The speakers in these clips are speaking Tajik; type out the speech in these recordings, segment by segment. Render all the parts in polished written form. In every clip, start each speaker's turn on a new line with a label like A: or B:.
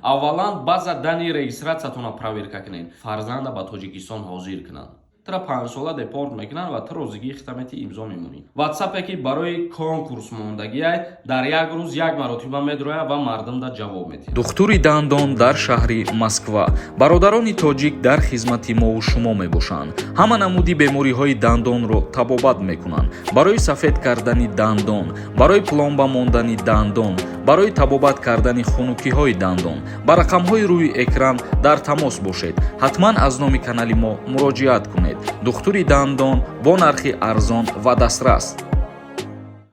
A: Аввалан база данные регистрация тона проверка кунед. Фарзанда ба Тоҷикистон ҳозир кунанд, тра 5 сола депорт мекунанд ва ту розигии хитамети имзо мемонӣ. Ватсапе, ки барои конкурс мондагиай, дар як рӯз як маротиба медрояд ва мардумда ҷавоб медиҳад.
B: Духтури дандон дар шаҳри Москва. Бародарони тоҷик дар хизмати мову шумо мебошанд. Ҳама намуди бемориҳои дандонро табобат мекунанд: барои сафед кардани дандон, барои пломба мондани дандон, барои табобат кардани хунукиҳои дандон. Ба рақамҳои рӯи экран дар тамос бошед. Ҳатман аз номи канали мо муроҷиат кунед. Духтури дандон бо нархи арзон ва дастрас.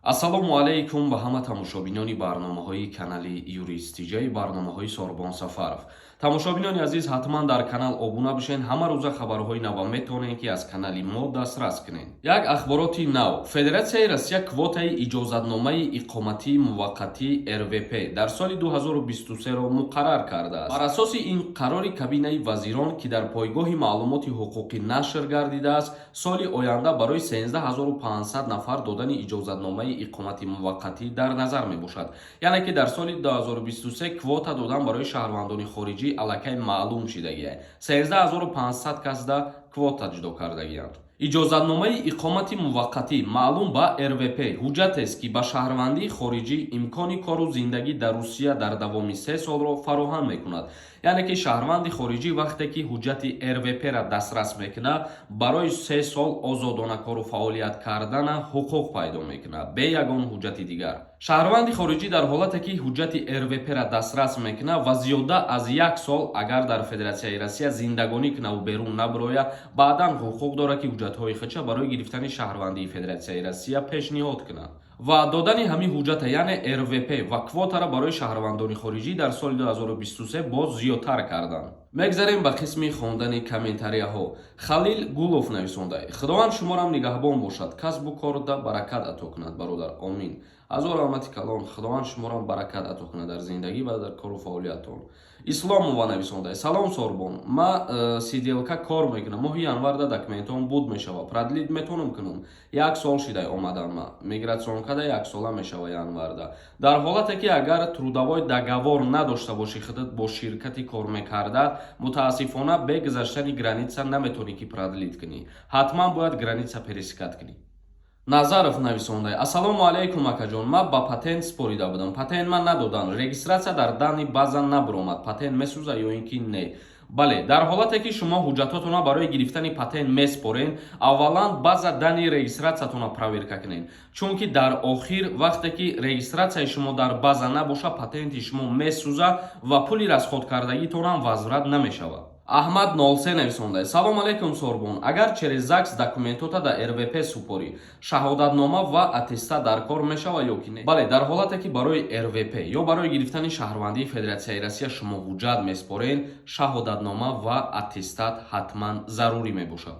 A: Ассалому алайкум ба ҳама тамошобинони барномаҳои канали Юристиҷаи барномаҳои Сорбон Сафаров. Тамошобинони азиз, ҳатман дар канал обуна бишен. Ҳама рӯза хабарҳои нава метавонед, ки аз канали мо дастрас кунед. Як ахбороти нав: Федератсияи Россия квотаи иҷозатномаи иқоматии муваққатӣ РВП дар соли 2023-ро муқаррар кардааст. Бар асоси ин қарори кабинаи вазирон, ки дар пойгоҳи маълумоти ҳуқуқӣ нашр гардидааст, соли оянда барои 13 500 нафар додани иҷозатномаи иқомати муваққатӣ дар назар мебошад. Яъне ки дар соли 2023 квота додан барои шаҳрвандони хориҷӣ аллакай маълум шидагия. 13 500 касда квота ҷудо кардагианд. Иҷозатномаи иқомати муваққатӣ, маълум ба РВП, ҳуҷҷатест, ки ба шаҳрвандии хориҷӣ имкони кору зиндагӣ дар Русия дар давоми 3 солро фароҳам мекунад. Яъне ки шаҳрванди хориҷӣ, вақте ки ҳуҷҷати РВП-ра дастрас мекунад, барои 3 сол озодона кору фаъолият кардана ҳуқуқ пайдо мекунад, бе ягон ҳуҷҷати дигар. Шаҳрванди хориҷӣ дар ҳолате, ки ҳуҷҷати РВП-ра дастрас мекунад ва зиёда аз як сол агар дар Федератсияи Россия зиндагонӣ кунаву берун набирояд, баъдан ҳуқуқ дорад, ки ҳуҷҷатҳои худша барои гирифтани шаҳрвандии Федератсияи Россия пешниҳод кунад. Ва додани ҳамин ҳуҷҷата, яъне РВП ва квотара барои шаҳрвандони хориҷӣ дар соли 2023 боз зиёдтар карданд. Мегзарем ба қисми хондани комментарияҳо. Халил Гулов нависонда: «Худованд шуморам нигаҳбон бошад, касбу корда баракат ато кунад, бародар, омин». Ҳазор раҳмати калон, Худованд шуморам баракат ато кунад дар зиндагӣ ва дар кору фаъолиятон. Исломова нависонда: «Салом, Сорбон, ма сиделка кор мекунам. Моҳи январда документон буд мешава, продлить метонам кунам? Як сол шидай омадан ма миграционка да, яксола мешава январда». Дар ҳолате, ки агар трудовой договор надошта бошӣ худат бо ширкати кор мекардат, мутаассифона, бе гузаштани граница наметавонӣ, ки продлить кунӣ. Ҳатман бояд граница пересекать кунӣ. Назаров нависонда: «Ассалому алайкум, акаҷон, ман ба патент спорида будам, патент ман надоданд, регистрация дар данные база набуромад, патент месӯза ё ин ки не?» Бале, дар ҳолате, ки шумо ҳуҷҷатотонро барои гирифтани патент меспорен, аввалан база данные регистрация тонро проверка кунед, чунки дар охир, вақте ки регистрация и шумо дар база набошад, патенти шумо месӯза ва пули расход кардагитонам возврат намешавад. Аҳмад 03 нависонда: «Салом алейкум, Сорбон, агар через ЗАГС документота да РВП супорӣ, шаҳодатнома ва аттестат дар кор мешава ё ки не?» Бале, дар ҳолате, ки барои РВП ё барои гирифтани шаҳрвандии Федератсияи Россия шумо ҳуҷҷат меспорен, шаҳодатнома ва аттестат ҳатман зарурӣ мебошад.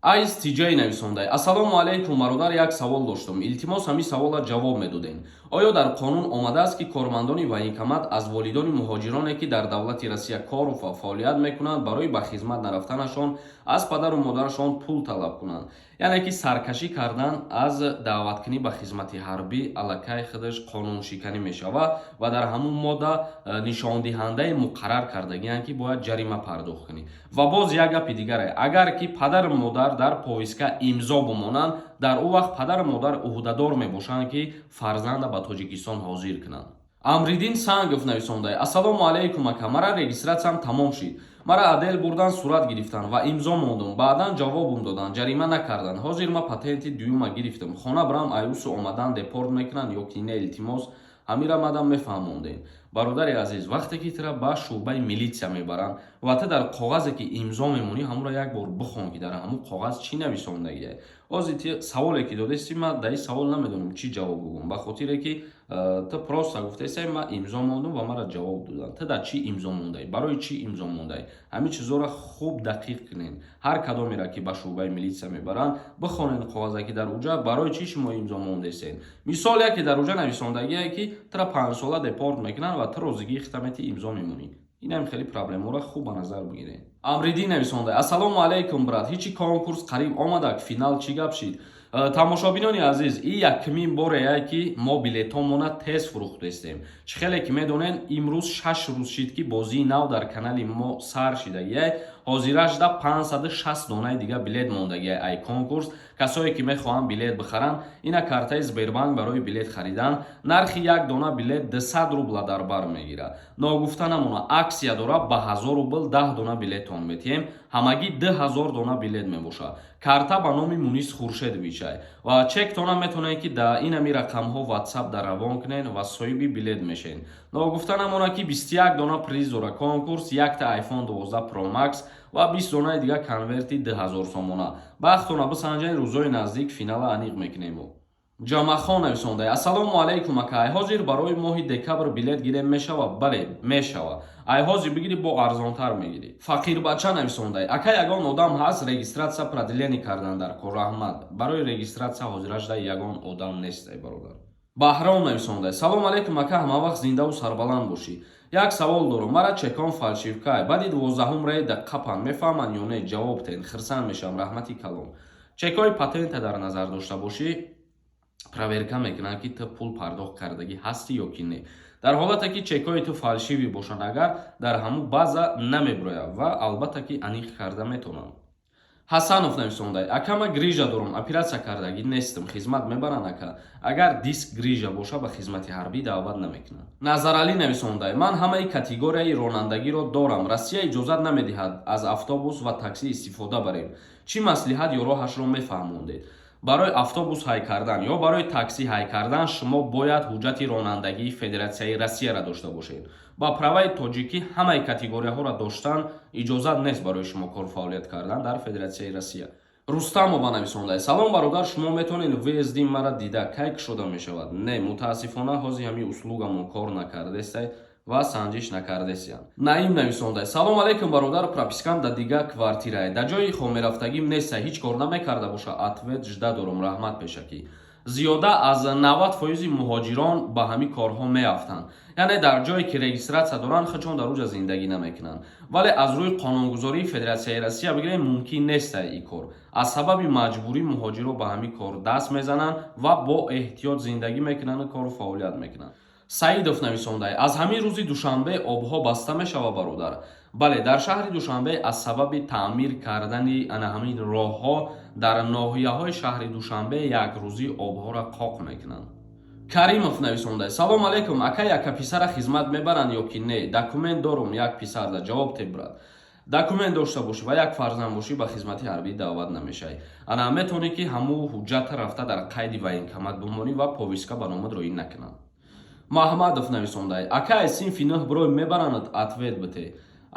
A: Айс Тиҷай нависонда: «Ассалому алайкум, бародар, як савол доштум, илтимос, ҳамин савола ҷавоб медодем. Оё дар қонун омадааст, ки кормандони военкомат аз волидони муҳоҷироне, ки дар давлати Россия кору фаъолият мекунанд, барои ба хизмат нарафтанашон аз падару модарашон пул талаб кунанд?» Яъне ки саркашӣ кардан аз даъваткунӣ ба хизмати ҳарбӣ аллакай худаш қонуншиканӣ мешавад ва дар ҳамун модда нишондиҳандаи муқаррар кардагианд, ки бояд ҷарима пардохт кунӣ. Ва боз як гапи дигаре: агар ки падару модар дар повестка имзо бимонанд, дар он вақт падару модар ӯҳдадор мебошанд, ки фарзанда ба Тоҷикистон ҳозир кунанд. Амриддин Сангов нависонда: «Ассалому алайкум, ака, мара регистрация м тамом шид, мара отдел бурдан, сурат гирифтанд ва имзо мондум. Баъдан ҷавобум доданд, ҷарима накарданд. Ҳозир ма патенти дуюма гирифтам, хона бирам, аюсу омадан депорт мекунанд ё ки не? Илтимос, ҳамира мадам мефаҳмондем». Бародари азиз, вақте ки тура ба шӯъбаи милитсия мебаранд ва ту дар коғазе, ки имзо мемонӣ, ҳамонро як бор бихон, ки дар ҳамун коғаз чӣ нависондагие. Ҳозир ти саволе, ки додести, ман дар ин савол намедонам, чӣ ҷавоб бигӯям, ба хотире ки ту просто гуфтаистай: «Ман имзо мондум ва мара ҷавоб доданд». Ту дар чӣ имзо мондаӣ, барои чӣ имзо мондаӣ? Ҳамин чизҳоро хуб дақиқ кунед. Ҳар кадомеро, ки ба шӯъбаи милитсия мебаранд, бихонед коғазе, ки дар уҷа барои чӣ шумо имзо мондесед. Мисол, яке дар уҷа нависондагие, ки тура 5 сола депорт мекунанд ва ту розигии хитамети имзо мемонӣ. Инам хеле проблемаро хуб ба назар бигиред. Амриддин нависонда: «Ассалому алайкум, брат, ҳичи конкурс қариб омадак, финал чӣ гап шид?» Тамошобинони азиз, и якумин борее, ки мо билетҳомона тез фурӯхтестем. Чӣ хеле ки медонед, имрӯз 6 рӯз шид, ки бозии нав дар канали мо сар шидагиай. Ҳозирашда 560 донаи дига билет мондагиай ай конкурс. Касое ки мехоҳанд билет бихаранд, ина картаи Сбербанк барои билет харидан. Нархи як дона билет 200 рубла дар бар мегирад. Ногуфта намона, акция дора, ба 1000 рубл 10 дона билеттон метиҳем. Ҳамагӣ 2000 дона билет мебошад. Карта ба номи Мунис Хуршедовичай ва чектона метавонед, ки дар инами рақамҳо WhatsApp дар равон кунед ва соҳиби билет мешавед. Ногуфта намона, ки 21 дона приз дора конкурс: якта iPhone 12 Pro Max ва 20 донаи дига конверти 2000 сомона. Бахтона бисанҷед, рӯзҳои наздик финала аниқ мекунем. Ҷамахон нависонда: «Ассалому алайкум, ака, ай ҳозир барои моҳи декабр билет гирем, мешава?» Бале, мешава. Ай ҳозир бигирӣ, бо арзонтар мегирӣ. Фақирбача нависонда: «Ака, ягон одам ҳаст регистрация продление кардан дар кор? Раҳмат». Барои регистрация ҳозирашда ягон одам нест, ай бародар. Баҳром нависонда: «Салом алайкум, ака, ҳамавақт зиндаву сарбаланд бошӣ. Як савол дорам: мара чекон фальшивкай, баъди 12-ум рейда қапан, мефаҳманд ё не? Ҷавоб тен, хирсанд мешавам, раҳмати калон». Чекҳои патента дар назар дошта бошӣ, проверка мекунанд, ки ту пул пардохт кардагӣ ҳастӣ ё ки не. Дар ҳолате ки чекҳои ту фальшивый бошанд, агар дар ҳамун база намебирояд ва албатта ки аниқ карда метавонанд. Ҳасанов нависонда: «Ака, ма грижа дорам, оператсия кардагӣ нестам, хизмат мебаранд?» Ака, агар диск грижа боша, ба хизмати ҳарбӣ даъват намекунанд. Назаралӣ нависонда: «Ман ҳамаи категорияи ронандагиро дорам, Россия иҷозат намедиҳад аз автобус ва таксӣ истифода барем. Чӣ маслиҳат ё роҳашро мефаҳмондед?» Барои автобус ҳай кардан ё барои таксӣ ҳай кардан шумо бояд ҳуҷҷати ронандагии Федератсияи Россияро дошта бошед. Ба праваи тоҷикӣ ҳамаи категорияҳоро доштан иҷозат нест барои шумо кор фаъолият кардан дар Федератсияи Россия. Рустамова нависонда: «Салом, бародар, шумо метавонед въезди мара дида, кай кушода мешавад?» Не, мутаассифона, ҳозир ҳамин услугамон кор накардестай ва санҷиш накардесиян. Наим нависонда: «Салом алейкум, бародар, пропискам да дига квартирае, да ҷои хомерафтагим нестай, ҳеҷ кор намекарда боша? Ответ жда дорум, раҳмат пешакӣ». Зиёда аз 90 фоизи муҳоҷирон ба ҳамин корҳо меафтанд, яъне дар ҷое ки регистрация доранд, худшон дар уҷа зиндагӣ намекунанд. Вале аз рӯи қонунгузории Федератсияи Россия бигирем, мумкин нестай ин кор. Аз сабаби маҷбурӣ муҳоҷиро ба ҳамин кор даст мезананд ва бо эҳтиёт зиндагӣ мекунанду кору фаъолият мекунанд. Саидов нависонда: «Аз ҳамин рӯзи душанбе обҳо баста мешава, бародар?» Бале, дар шаҳри Душанбе аз сабаби таъмир кардани ана ҳамин роҳҳо дар ноҳияҳои шаҳри Душанбе якрӯзӣ обҳоро қоқ мекунанд. Каримов нависонда: «Салом алейкум, ака, яка писара хизмат мебаранд ё ки не? Документ дорум, як писарда. Ҷавоб тебрад». Документ дошта бошӣ ва як фарзанд бошӣ, ба хизмати ҳарбӣ даъват намешавӣ. Ана метавонӣ, ки ҳамун ҳуҷҷата рафта дар қайди военкомат бимонӣ ва повестка ба номат роӣ накунанд. Маҳмадов нависонда: «Ака, ай синфи нӯҳ бирой мебаранад? Ответ бите».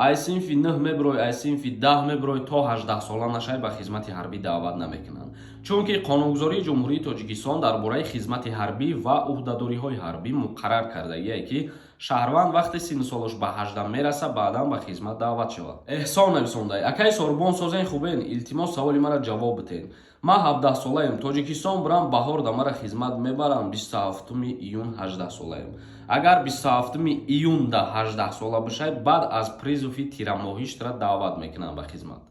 A: Ай синфи нӯҳ мебирой, ай синфи 10 мебирой, то 18 сола нашавӣ, ба хизмати ҳарбӣ даъват намекунанд, чунки қонунгузории Ҷумҳурии Тоҷикистон дар бораи хизмати ҳарбӣ ва ӯҳдадориҳои ҳарбӣ муқаррар кардагие, ки шаҳрванд вақте синну солаш ба 18 мераса, баъдан ба хизмат даъват шавад. Эҳсон нависонда: «Акаи Сорбон, созен, хубен? Илтимос, саволи мара ҷавоб битен. Ман 17-солаем, Тоҷикистон бирам, баҳор да мара хизмат мебарам? 27 июн 18-солаем». Агар 27 июнда 18-сола бишай, баъд аз призыви тирамоҳиштра даъват мекунанд ба хизмат.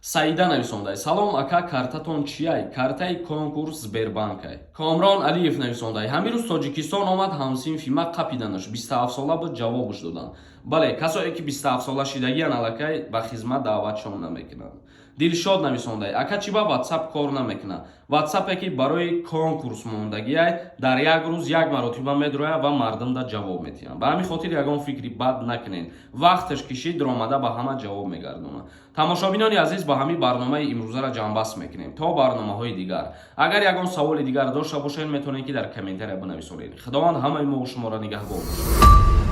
A: Саида нависонда: «Салом, ака, картатон чияй?» Картаи конкурс Сбербанкай. Комрон Алиев нависонда: «Ҳамин рӯз Тоҷикистон омад ҳамсинфи ма, қапиданаш, 27 сола буд, ҷавобш доданд». Бале, касое ки 27 сола шидагиян, аллакай ба хизмат даъватшон намекунанд. Дилшод нависонда: «Ака, чӣ ба Ватсап кор намекунад?» Ватсапе ки барои конкурс мондагиай, дар як рӯз як маротиба медрояд ва мардумда ҷавоб метиҳанд. Ба ҳамин хотир ягон фикри бад накунед, вақташ кишид, омада ба ҳама ҷавоб мегардонад. Тамошобинони азиз, ба ҳамин барномаи имрӯзаро ҷамъбаст мекунем. То барномаҳои дигар, агар ягон саволи дигар дошта бошед, метавонед, ки дар комментария бинависонед. Худованд ҳамаи мо шуморо нигаҳбон бошад.